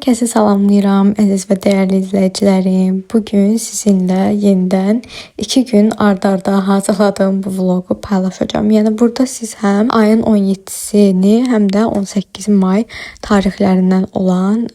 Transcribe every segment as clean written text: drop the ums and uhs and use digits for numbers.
Hər kəsi salamlayıram, əziz və dəyərli izləyicilərim. Bugün sizinlə yenidən 2 gün ard-arda hazırladığım bu vlogu paylaşacağım. Yəni burada siz həm ayın 17-sini, həm də 18 may tarixlərindən olan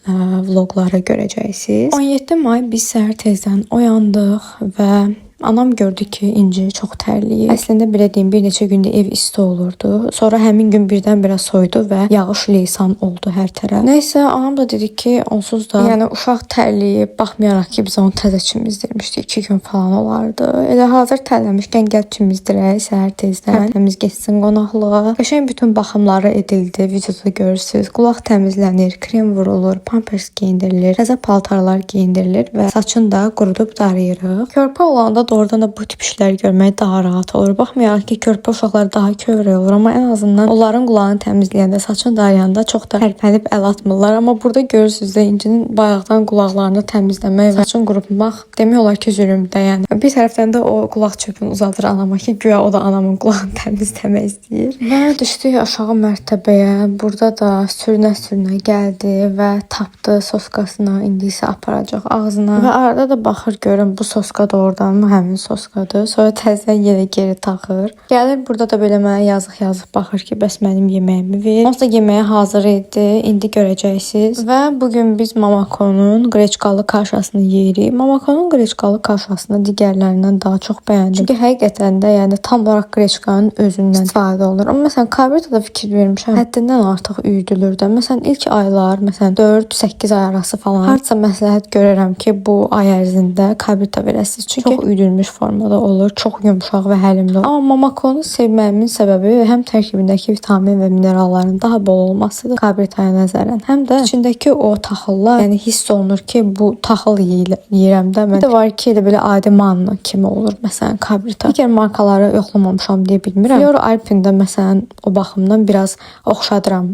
vloqları görəcəksiniz. 17 may biz səhər tezdən oyandıq və anam gördü ki, İnci çox tərləyir. Əslində belə deyim, bir neçə gündür ev isti olurdu. Sonra həmin gün birdən-birə soyudu və yağış leysan oldu hər tərəf. Nəysə, anam da dedi ki, onsuz da, yəni uşaq tərləyib, baxmayaraq ki, biz onu təzə çimizdirmişdik, 2 gün falan olardı. Elə hazır tərləmişkən gəl çimizdirək səhər tezdən. Təmiz getsin qonaqlığa. Qəşəng bütün baxımları edildi. Videoda görürsüz. Qulaq təmizlənir, krem vurulur, pampers geyindirilir, təzə paltarlar geyindirilir və saçını da qurudub darayırıq. Körpə olanda doğrudan da bu tip işləri görmək daha rahat olur. Baxmayaraq ki, körpə uşaqlar daha kövrək olur, amma ən azından onların qulağını təmizləyəndə, saçını darayanda çox da tərpənib əl atmırlar. Amma burada görürsüz də İncinin bayaqdan qulaqlarını təmizləmək və saçını qurutmaq demək olar ki, zülmdə. Yəni bir tərəfdən də o qulaq çöpünü uzadır anama ki, güya o da anamın qulağını təmizləmək istəyir. Və düşdük aşağı mərtəbəyə. Burada da sürünə-sürünə gəldi və tapdı soskasını, indi isə aparacaq ağzına. Və arada da baxır görün bu soska doğrudanmı həmin soskadır. Sonra təzədən yenə geri taxır. Gəlir burada da belə mənə yazıq-yazıq baxır ki, bəs mənim yeməyimi ver. Onsuz da yeməyi hazır idi. İndi görəcəksiniz. Və bugün biz Mamakonun qreçkalı kaşasını yeyirik. Mamakonun qreçkalı kaşasını digərlərindən daha çox bəyəndim. Çünki həqiqətən də yəni tam olaraq qreçkanın özündən istifadə olunur. Amma məsələn Kabritada fikir vermişəm, həddindən artıq üyüdülür də. Məsələn ilk aylar, məsələn 4-8 ay arası falan hardasa məsləhət görərəm ki, bu ay ərzində Kabrita verəsiniz. Çünki çox üyüdülmüş formada olur, çox yumşaq və həlimli olur. Amma Mamakonu sevməyimin səbəbi həm tərkibindəki vitamin və mineralların daha bol olmasıdır Kabritaya nəzərən, həm də içindəki o taxıllar, yəni hiss olunur ki, bu taxıl yeyirəm də mən. Bir də var ki, elə belə adi manna kimi olur məsələn Kabrita. Digər markaları yoxlamamışam deyə bilmirəm. Flora Alpində məsələn o baxımdan biraz oxşadıram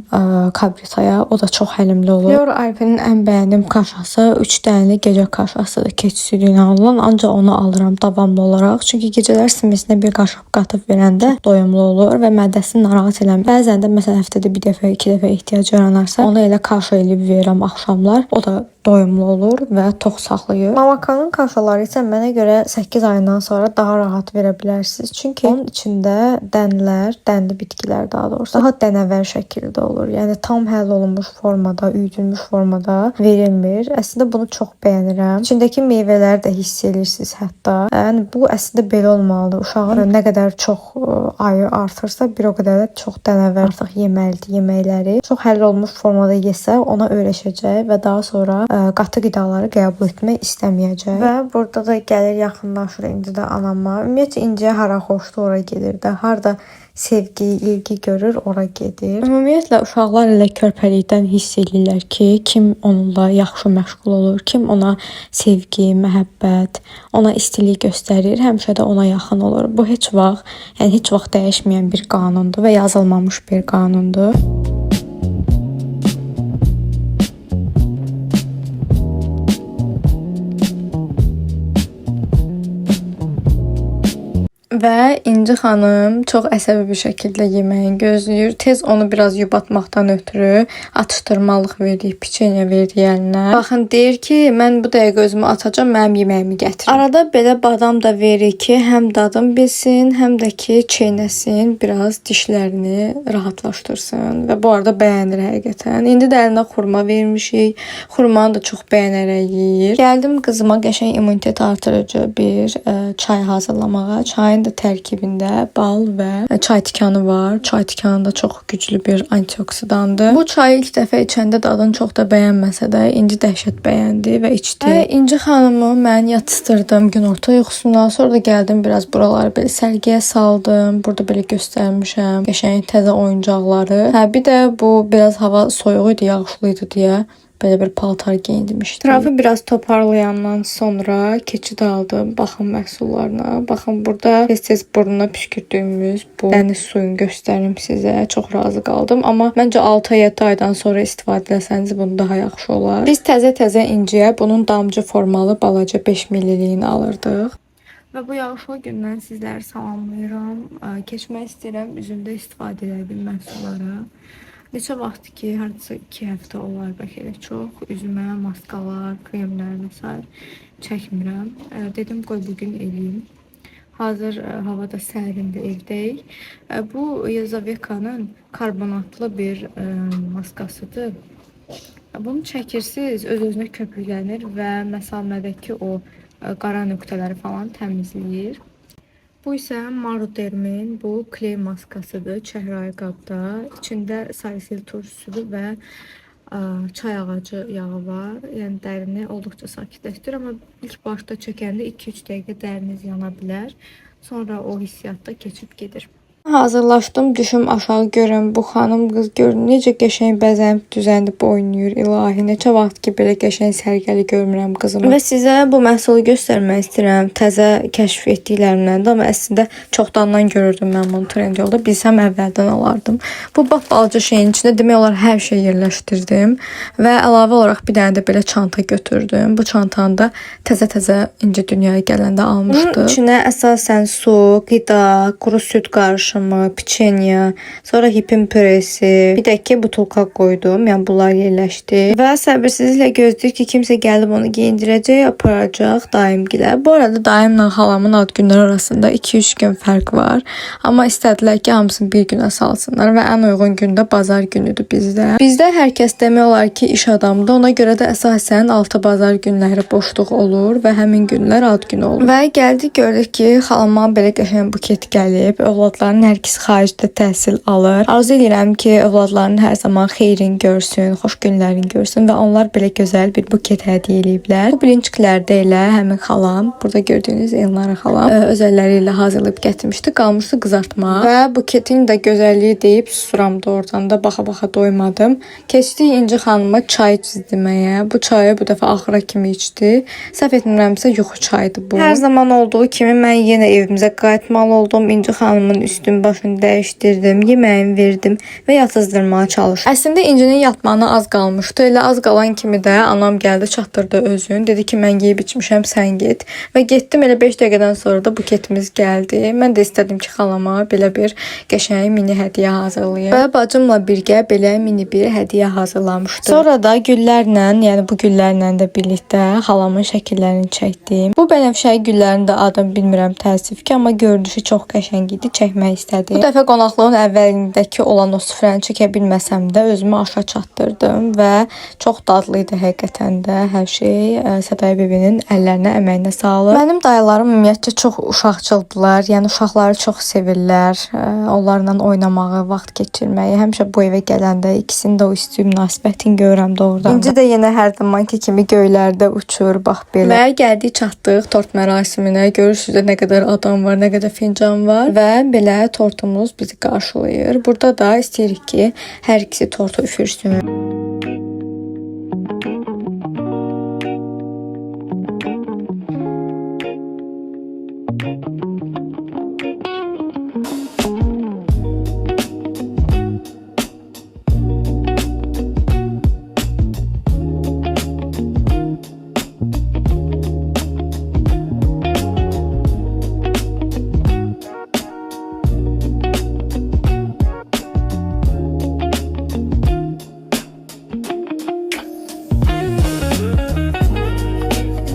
Kabritaya. O da çox həlimli olur. Flora Alpinin ən bəyəndiyim kaşası 3 dənəli gecə kaşasıdır. Keçi südü ilə alınan, ancaq onu alıram davamlı olaraq. Çünki gecələr simesinə bir qaşıq qatıb verəndə doyumlu olur və mədəsini narahat eləmir. Bəzən də məsələn həftədə bir dəfə, 2 dəfə ehtiyac yaranarsa, onu elə kaşa eləyib verirəm axşamlar. O da doyumlu olur və tox saxlayır. Mamakanın kaşaları isə mənə görə 8 ayından sonra daha rahat verə bilərsiniz. Çünki onun içində dənlər, dənli bitkilər daha doğrusu, daha dənəvər şəkildə olur. Yəni tam həll olunmuş formada, üyüdülmüş formada verilmir. Əslində bunu çox bəyənirəm. İçindəki meyvələri də hiss edirsiniz hətta. Yəni bu əslində belə olmalıdır. Uşağın nə qədər çox ayı artırsa, bir o qədər də çox dənəvər artıq yeməlidir yeməkləri. Çox həll olunmuş formada yesə, ona öyrəşəcək və daha sonra qatı qidaları qəbul etmək istəməyəcək. Və burada da gəlir yaxınlaşır indi də anama. Ümumiyyətcə İnciyə hara xoşdur, ora gedir də. Harda sevgi, ilgi görür, ora gedir. Ümumiyyətlə uşaqlar elə körpəlikdən hiss eləyirlər ki, kim onunla yaxşı məşğul olur, kim ona sevgi, məhəbbət, ona istilik göstərir, həmişə də ona yaxın olur. Bu heç vaxt, yəni heç vaxt dəyişməyən bir qanundur və yazılmamış bir qanundur. Və İnci xanım çox əsəbi bir şəkildə yeməyi gözləyir. Tez onu biraz yubatmaqdan ötürü atışdırmalıq verdik, piçenya verdik əlinə. Baxın, deyir ki, mən bu dəqiqə özümü atacağam, mənim yeməyimi gətirin. Arada belə badam da verir ki, həm dadım bilsin, həm də ki, çeynəsin, biraz dişlərini rahatlaşdırsın. Və bu arada bəyənir həqiqətən. İndi də əlinə xurma vermişik. Xurmanı da çox bəyənərək yeyir. Gəldim qızıma qəşəng immunitet artırıcı bir çay hazırlamağa. Çayın da tərkibində bal və çay tikanı var. Çay tikanı da çox güclü bir antioksidandır. Bu çayı ilk dəfə içəndə dadını çox da bəyənməsə də, İnci dəhşət bəyəndi və içdi. Və İnci xanımı mən yatıstırdım günorta yuxusundan. Sonra da gəldim biraz buraları belə sərgiyə saldım. Burada belə göstərmişəm qəşəng təzə oyuncaqları. Hə, bir də bu biraz hava soyuq idi, yağışlı idi deyə belə bir paltar geyindirmişdim. Ətrafı biraz toparlayandan sonra keçid aldım baxım məhsullarına. Baxın, burada tez-tez burnuna püskürtdüyümüz bu dəniz suyunu göstərim sizə. Çox razı qaldım. Amma məncə 6-7 aydan sonra istifadə eləsəniz bunu daha yaxşı olar. Biz təzə-təzə İnciyə bunun damcı formalı balaca 5 milliliyini alırdıq. Və bu yağışlı gündən sizləri salamlayıram. Keçmək istəyirəm üzümdə istifadə etdiyim məhsullara. Neçə vaxt ki, hardasa 2 həftə olar bəlkə də çox, üzümə maskalar, kremlər və sair çəkmirəm. Dedim qoy bugün eləyim. Hazır hava da sərindir, evdəyik. Bu Yezavekanın karbonatlı bir maskasıdır. Bunu çəkirsiniz, öz-özünə köpüklənir və məsamədəki o qara nöqtələri falan təmizləyir. Bu isə Marudermin bu kley maskasıdır, çəhrayı qabda. İçində salisil turşusudur və çay ağacı yağı var. Yəni dərini olduqca sakitləşdirir, amma ilk başda çəkəndə 2-3 dəqiqə dəriniz yana bilər. Sonra o hissiyat da keçib gedir. Hazırlaşdım, düşüm aşağı görüm bu xanım qız gör necə qəşəng bəzənib düzənib oynayır. İlahi, neçə vaxt ki belə qəşəng sərgəli görmürəm qızımı. Və sizə bu məhsulu göstərmək istəyirəm. Təzə kəşf etdiklərimdən də, amma əslində çoxdandan görürdüm mən bunu Trendyolda. Bilsəm əvvəldən alardım. Bu balaca şeyin içində demək olar hər şey yerləşdirdim və əlavə olaraq bir dənə də belə çanta götürdüm. Bu çantanı da təzə-təzə İnci dünyaya gələndə almışdım. Bunun içinə əsasən su, qida, quru süd qarışımı, piçenya, sonra hipin püresi, bir də ki butulka qoydum. Yəni bunlar yerləşdi. Və səbirsizliklə gözləyir ki, kimsə gəlib onu geyindirəcək, aparacaq daimgilə. Bu arada daimlə xalamın ad günləri arasında 2-3 gün fərq var. Amma istədilər ki, hamısını bir günə salsınlar və ən uyğun gün də bazar günüdür bizdə. Bizdə hər kəs demək olar ki, iş adamıdır. Ona görə də əsasən 6 bazar günləri boşluq olur və həmin günlər ad günü olur. Və gəldik gördük ki, xalama belə qəşəng buket gəlib. Övladların hər ikisi xaricdə təhsil alır. Arzu edirəm ki, övladların hər zaman xeyrin görsün, xoş günlərin görsün və onlar belə gözəl bir buket hədiyyə eləyiblər. Bu bilinçiklərdə elə həmin xalam, burada gördüyünüz Elnara xalam öz əlləri ilə hazırlayıb gətirmişdi. Qalmışdı qızartma. Və buketin də gözəlliyi deyib susuram doğrudan da baxa-baxa doymadım. Keçdik İnci xanıma çay içdirməyə. Bu çayı bu dəfə axıra kimi içdi. Səhv etmirəmsə yuxu çayıdır bu. Hər zaman olduğu kimi mən yenə evimizə qayıtmalı oldum. İnci xanımın üstün başını dəyişdirdim, yeməyini verdim və yatızdırmağa çalışdım. Əslində İncinin yatmağına az qalmışdı. Elə az qalan kimi də anam gəldi, çatdırdı özünü. Dedi ki, mən yeyib içmişəm, sən get. Və getdim, elə 5 dəqiqədən sonra da buketimiz gəldi. Mən də istədim ki, xalama belə bir qəşəng mini hədiyyə hazırlayım. Və bacımla birgə belə mini bir hədiyyə hazırlamışdım. Sonra da güllərlə, yəni bu güllərlə də birlikdə xalamın şəkillərini çəkdim. Bu bənövşəyi güllərin də adını bilmirəm təəssüf ki, amma görünüşü çox qəşəng idi, çəkmək istədim. Bu dəfə qonaqlığın əvvəlindəki olan o süfrəni çəkə bilməsəm də özümü aşa çatdırdım və çox dadlı idi həqiqətən də hər şey. Sədaya bibinin əllərinə, əməyinə sağlıq. Mənim dayılarım ümumiyyətcə çox uşaqcıldılar. Yəni uşaqları çox sevirlər. Onlarla oynamağı, vaxt keçirməyi. Həmişə bu evə gələndə ikisinin də o isti münasibətini görürəm doğrudan. İnci də yenə hər zamanki kimi göylərdə uçur, bax belə. Və gəldik, çatdıq tort mərasiminə. Görürsünüz də nə qədər adam var, nə qədər fincan var və belə tortumuz bizi qarşılayır. Burada da istəyirik ki, hər ikisi tortu üfürsün.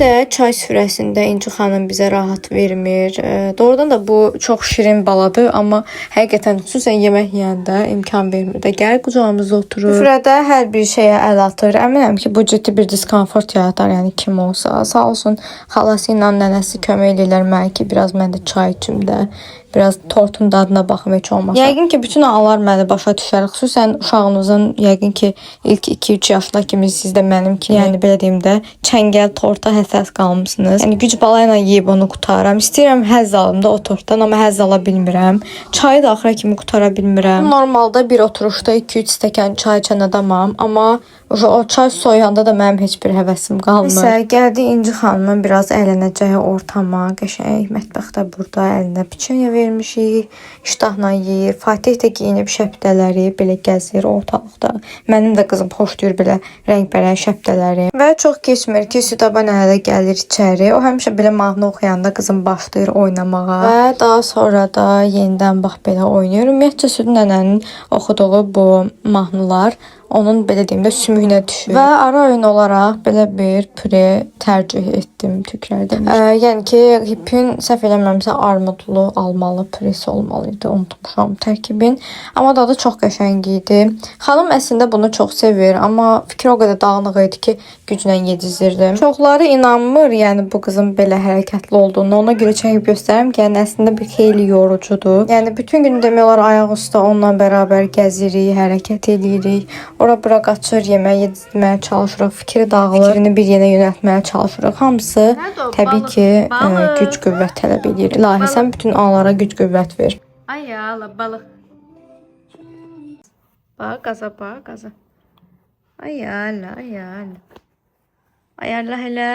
Də çay süfrəsində İnci xanım bizə rahat vermir. Doğrudan da bu çox şirin baladır, amma həqiqətən xüsusən yemək yeyəndə imkan vermir də. Gəl qucağımızda oturur. Süfrədə hər bir şeyə əl atır. Əminəm ki, bu ciddi bir diskomfort yaratar, yəni kim olsa. Sağ olsun xalası ilə nənəsi kömək eləyirlər mənə ki, biraz mən də çay içim də. Biraz tortun dadına baxım heç olmasa. Yəqin ki, bütün analar məni başa düşər. Xüsusən uşağınızın yəqin ki, ilk 2-3 yaşına kimi siz də mənim kimi, yəni belə deyim də, çəngəl torta həsəs qalmısınız. Yəni güc bala ilə yeyib onu qutaram. İstəyirəm həzz alım da o tortdan, amma həzz ala bilmirəm. Çayı da axıra kimi qutara bilmirəm. Normalda bir oturuşda 2-3 stəkan çay içən adamam, amma o çay soyanda da mənim heç bir həvəsim qalmır. Nəsə, gəldi İnci xanımın biraz əylənəcəyi ortama. Qəşəng mətbəxdə burada əlinə piçenya vermişik. İştahla yeyir. Fatih də geyinib şəbdələri belə gəzir ortalıqda. Mənim də qızım xoşlayır belə rəngbərəng şəbdələri. Və çox keçmir ki, Südabə nənə də gəlir içəri. O həmişə belə mahnı oxuyanda qızım başlayır oynamağa. Və daha sonra da yenidən bax belə oynayır. Ümumiyyətcə Süd nənənin oxuduğu bu mahnılar onun belə deyim də sümüyünə düşür. Və ara öğün olaraq belə bir püre tərcih etdim tüklərdən. Yəni ki, hipin səhv eləmirəmsə armudlu, almalı püresi olmalı idi. Unutmuşam tərkibin. Amma dadı çox qəşəng idi. Xanım əslində bunu çox sevir, amma fikri o qədər dağınıq idi ki, güclə yedizdirdim. Çoxları inanmır, yəni bu qızın belə hərəkətli olduğunu. Ona görə çəkib göstərirəm ki, yəni əslində bir xeyli yorucudur. Yəni bütün gün demək olar ayaq üstə onunla bərabər gəzirik, hərəkət eləyirik. Ora bura qaçır, yemək yedirtməyə çalışırıq, fikri dağılır, fikrini bir yerə yönəltməyə çalışırıq. Hamısı Nerede o? təbii Balık, ki, balık. güc qüvvət tələb edir. İlahi, sən bütün analara güc qüvvət ver. Ay Allah balık. Bak gaza bak gaza. Ay Allah ay Allah. Ay Allah hele.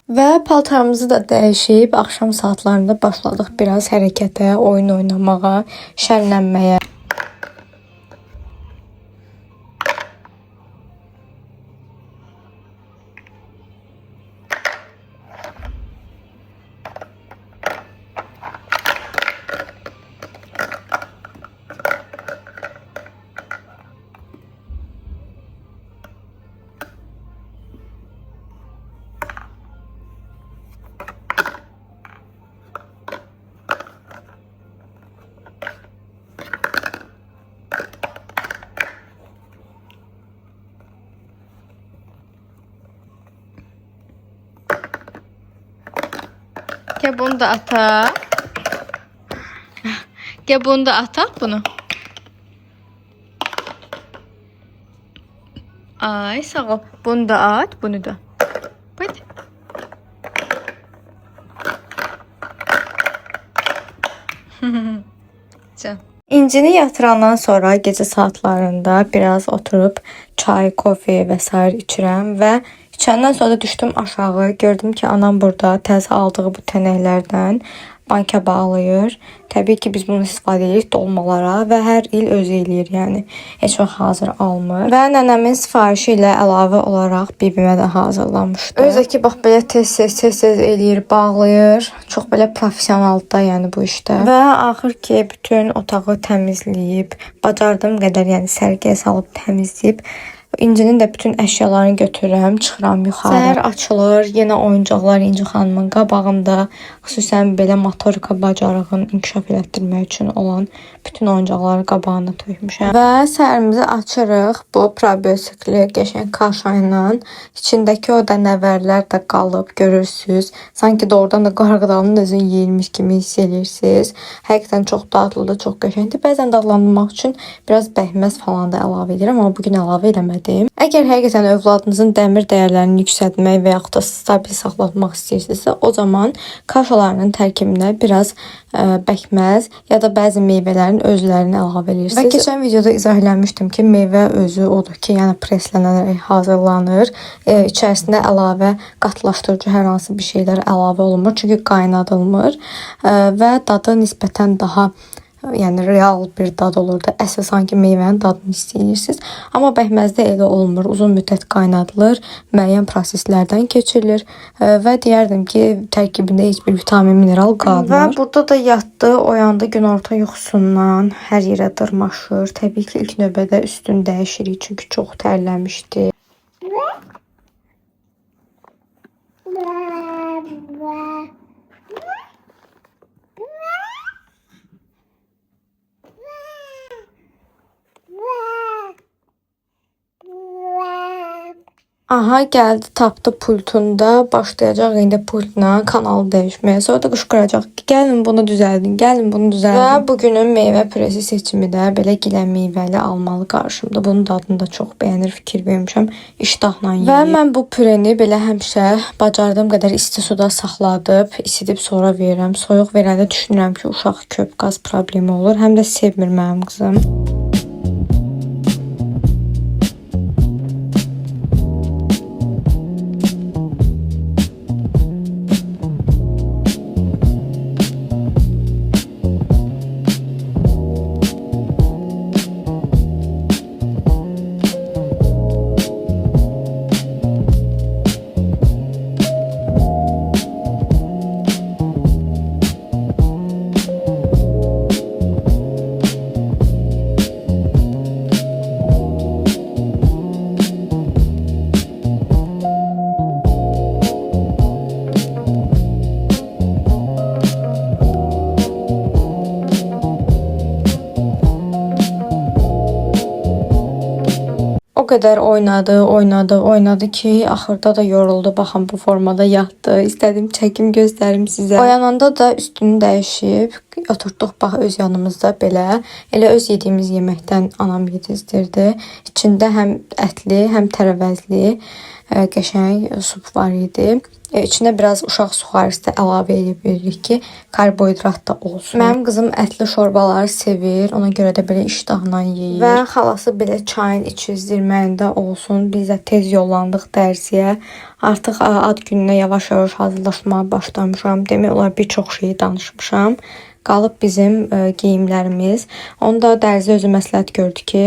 Və paltarımızı da dəyişib axşam saatlarında başladıq biraz hərəkətə, oyun oynamağa, şənlənməyə. Gel bunu da ata. Gel bunu da atak bunu. Ay sağ ol. Bunu da at, bunu da. Bıt. Can. İncini yatırandan sonra gecə saatlarında biraz oturub çay, kofe və sair içirəm və içəndən sonra da düşdüm aşağı. Gördüm ki, anam burada təzə aldığı bu tənəklərdən banka bağlayır. Təbii ki, biz bunu istifadə edirik dolmalara və hər il özü eləyir, yəni heç vaxt hazır almır. Və nənəmin sifarişi ilə əlavə olaraq bibimə də hazırlamışdı. Özü ki, bax belə tez-tez eləyir, bağlayır. Çox belə professionaldır da, yəni bu işdə. Və axır ki, bütün otağı təmizləyib, bacardığım qədər, yəni sərgiyə salıb təmizləyib İncinin də bütün əşyalarını götürürəm, çıxıram yuxarı. Səhər açılır, yenə oyuncaqlar İnci xanımın qabağında, xüsusən belə motorika bacarığını inkişaf elətdirmək üçün olan bütün oyuncaqları qabağına tökmüşəm. Və səhərimizi açırıq bu probiotikli qəşəng kaşa ilə. İçindəki o dənəvərlər də qalıb, görürsüz. Sanki doğrudan da qarğıdalının özünü yeyirmiş kimi hiss edirsiniz. Həqiqətən çox dadlıdır, çox qəşəngdir. Bəzən dadlandırmaq üçün biraz bəhməz falan da əlavə edirəm, amma bu gün əlavə eləmədim. Əgər həqiqətən övladınızın dəmir dəyərlərini yüksəltmək və yaxud da stabil saxlatmaq istəyirsinizsə, o zaman kaşalarının tərkibinə biraz bəkməz ya da bəzi meyvələrin özlərini əlavə edirsiniz. Və keçən videoda izah eləmişdim ki, meyvə özü odur ki, yəni preslənərək hazırlanır. İçərisində əlavə qatlaşdırıcı hər hansı bir şeylər əlavə olunmur, çünki qaynadılmır və dadı nisbətən daha, yəni real bir dad olur da. Əsl sanki meyvənin dadını hiss edirsiniz. Amma bəhməzdə elə olmur. Uzun müddət qaynadılır, müəyyən proseslərdən keçirilir və deyərdim ki, tərkibində heç bir vitamin, mineral qalmır. Və burada da yatdı, oyandı günorta yuxusundan, hər yerə dırmaşır. Təbii ki, ilk növbədə üstünü dəyişirik, çünki çox tərləmişdi. Aha, gəldi, tapdı pultunda, başlayacaq indi pultla kanalı dəyişməyə. Sonra da qışqıracaq ki, gəlin bunu düzəldin, gəlin bunu düzəldin. Və bugünün meyvə püresi seçimi də belə gilə meyvəli almalı qarışımdır. Bunun dadını da çox bəyənir, fikir vermişəm. İştahla yeyir. Və mən bu püreni belə həmişə bacardığım qədər isti suda saxladıb, isidib sonra verirəm. Soyuq verəndə düşünürəm ki, uşaq köp qaz problemi olur. Həm də sevmir mənim qızım. O qədər oynadı, oynadı, oynadı ki, axırda da yoruldu. Baxın bu formada yatdı. İstədim çəkim göstərim sizə. Oyananda da üstünü dəyişib oturtduq bax öz yanımızda belə. Elə öz yediyimiz yeməkdən anam yedizdirdi. İçində həm ətli, həm tərəvəzli qəşəng sup var idi. İçinə biraz uşaq suxarisi də əlavə edib veririk ki, karbohidrat da olsun. Mənim qızım ətli şorbaları sevir, ona görə də belə iştahla yeyir. Və xalası belə çayın içizdirməyində olsun. Biz də tez yollandıq dərziyə. Artıq ad gününə yavaş-yavaş hazırlaşmağa başlamışam. Demək olar bir çox şeyi danışmışam. Qalıb bizim geyimlərimiz. Onu da dərzi özü məsləhət gördü ki,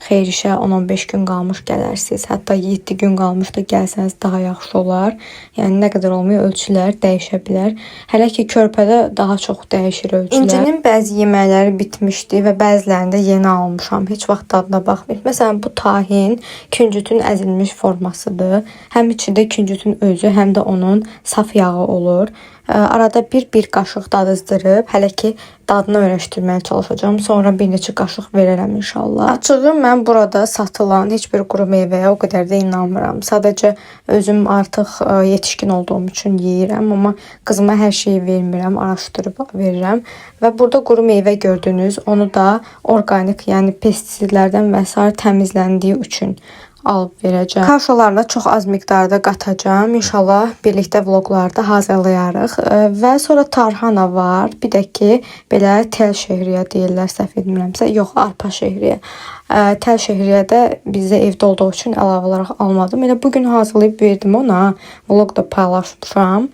xeyir işə 10-15 gün qalmış gələrsiz. Hətta 7 gün qalmış da gəlsəniz daha yaxşı olar. Yəni nə qədər olmuyor ölçülər dəyişə bilər. Hələ ki körpədə daha çox dəyişir ölçülər. İncinin bəzi yeməkləri bitmişdi və bəzilərini də yeni almışam. Heç vaxt dadına baxmayıb. Məsələn, bu tahin küncütün əzilmiş formasıdır. Həm içində küncütün özü, həm də onun saf yağı olur. Arada bir qaşıq dadızdırıb, hələ ki dadını öyrəşdirməyə çalışacağam. Sonra bir neçə qaşıq verərəm inşallah. Açığı mən burada satılan heç bir quru meyvəyə o qədər də inanmıram. Sadəcə özüm artıq yetişkin olduğum üçün yeyirəm, amma qızıma hər şeyi vermirəm, araşdırıb verirəm. Və burada quru meyvə gördünüz, onu da orqanik, yəni pestisidlərdən və sair təmizləndiyi üçün alıb verəcəm. Kaşalarına çox az miqdarda qatacağam. İnşallah birlikdə vloqlarda hazırlayarıq. Və sonra tarhana var. Bir də ki, belə tel şehriyə deyirlər, səhv etmirəmsə. Yox, arpa şehriyə. Tel şehriyə də bizdə evdə olduğu üçün əlavə olaraq almadım. Elə bugün hazırlayıb verdim ona. Vloq da paylaşmışam.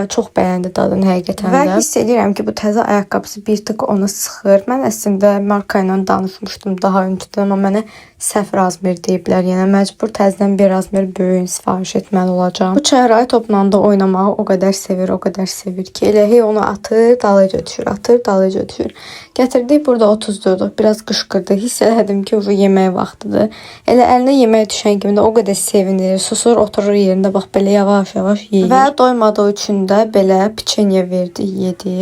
Çox bəyəndi dadını həqiqətən də. Və hiss edirəm ki, bu təzə ayaqqabısı bir tık onu sıxır. Mən əslində marka ilə danışmışdım daha öncədən, amma mənə səhv razmer deyiblər. Yəni məcbur təzədən bir razmer böyüyün sifariş etməli olacağam. Bu çəhrayı topla da oynamağı o qədər sevir, o qədər sevir ki, elə hey onu atır, dalıca düşür, atır, dalıca düşür. Gətirdik, burada otuzdurduq, biraz qışqırdı. Hiss elədim ki, bu yemək vaxtıdır. Elə əlinə yemək düşən kimi də o qədər sevinir, susur, oturur yerində, bax belə yavaş-yavaş yeyir. Və doymadığı üçün də belə piçenya verdi, yedi.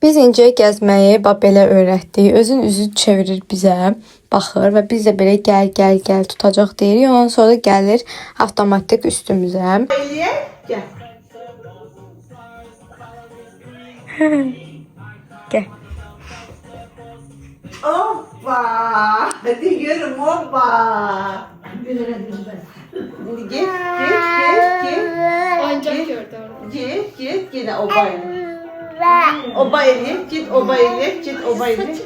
Biz incə gəzməyi bax belə öyrətdik. Özün üzü çevirir bizə, baxır və biz də belə gəl, gəl, gəl tutacaq deyirik. Ondan sonra gəlir avtomatik üstümüzə. Gel. Gəl. Hoppa. Hadi yürüm hoppa. Şimdi git git git git. Oyuncak gördü orada. Git git yine oba eli. Oba eli git oba eli git oba eli.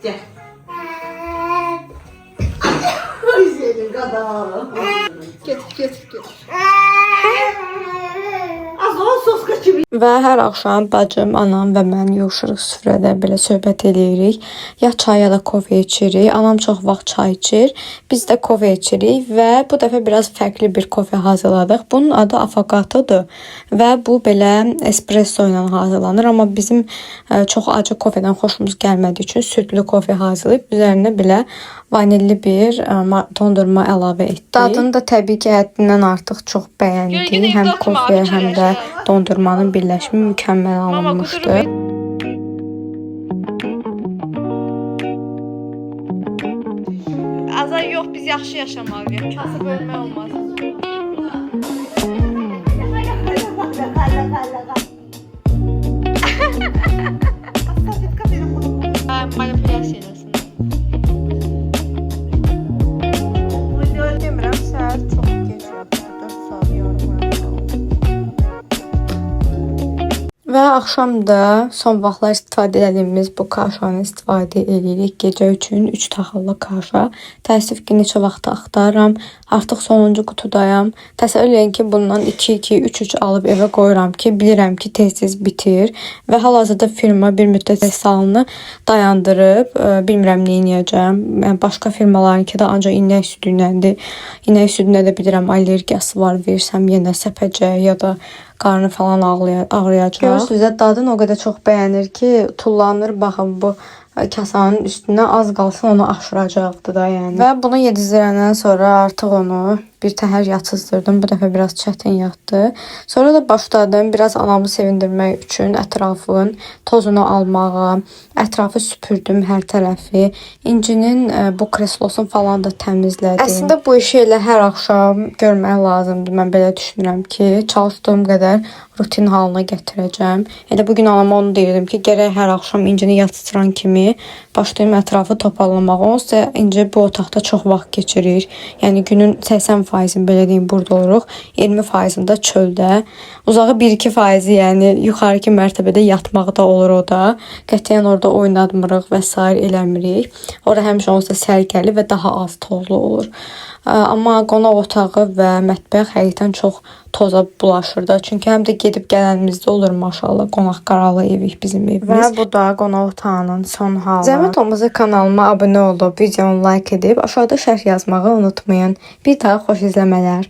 Gel. Ay senin kadar. Getir getir getir. Az o sos kaçırıyor. Və hər axşam bacım, anam və mən yığışırıq süfrədə belə söhbət eləyirik. Ya çay ya da kofe içirik. Anam çox vaxt çay içir. Biz də kofe içirik və bu dəfə biraz fərqli bir kofe hazırladıq. Bunun adı afogatodur və bu belə espresso ilə hazırlanır, amma bizim çox acı kofedən xoşumuz gəlmədiyi üçün südlü kofe hazırlayıb üzərinə belə vanilli bir dondurma əlavə etdik. Dadını da təbii ki, həddindən artıq çox bəyəndik. Gölgədə Həm evdə oturma, kofe, abi, həm də çörək. dondurmanın birləşimi mükəmməl Mama alınmışdı. kudurub Azay yox, biz yaxşı yaşamalıyıq. Kasıb ölmək olmaz. Hə, manipulyasiya eləsin. Demirəm, səhər çox gec yatdım. 4 saat yarım ayaq qaldım. Və axşam da son vaxtlar istifadə etdiyimiz bu kaşanı istifadə edirik. Gecə üçün 3 taxıllı kaşa. Təəssüf ki, neçə vaxt axtarıram. Artıq sonuncu qutudayam. Təsəvvür edin ki, bundan 2-2, 3-3 alıb evə qoyuram ki, bilirəm ki, tez-tez bitir. Və hal-hazırda firma bir müddət istehsalını dayandırıb. Bilmirəm nə edəcəm. Yəni başqa firmalarınki də ancaq inək südü iləndir. İnək südünə də bilirəm allergiyası var, versəm yenə səpəcək ya da qarnı falan ağrıyacaq. Görürsünüz də dadını o qədər çox bəyənir ki, tullanır baxın bu kasanın üstünə az qalsın onu aşıracaqdı da yəni. Və bunu yedizdirəndən sonra artıq onu bir təhər yatızdırdım. Bu dəfə biraz çətin yatdı. Sonra da başladım biraz anamı sevindirmək üçün ətrafın tozunu almağa, ətrafı süpürdüm hər tərəfi. İncinin bu kreslosunu falan da təmizlədim. Əslində bu işi elə hər axşam görmək lazımdır. Mən belə düşünürəm ki, çalışdığım qədər rutin halına gətirəcəm. Elə bu gün anama onu deyirdim ki, gərək hər axşam İncini yatızdıran kimi başlayım ətrafı toparlamağa. Onsuz da İnci bu otaqda çox vaxt keçirir. Yəni günün 80%-ni belə deyim burada oluruq, 20%-ni də çöldə. Uzağı 1-2%-i yəni yuxarıki mərtəbədə yatmaqda olur o da. Qətiyyən orada oynatmırıq və sair eləmirik. Ora həmişə onsuz da səliqəli və daha az tozlu olur. Amma qonaq otağı və mətbəx həqiqətən çox toza bulaşır da. Çünki həm də gedib gələnimizdə olur maşallah. Qonaq qaralı evik bizim evimiz. Və bu da qonaq otağının son halı. Zəhmət olmasa kanalıma abunə olub, videomu like edib, aşağıda şərh yazmağı unutmayın. Bir daha xoş izləmələr.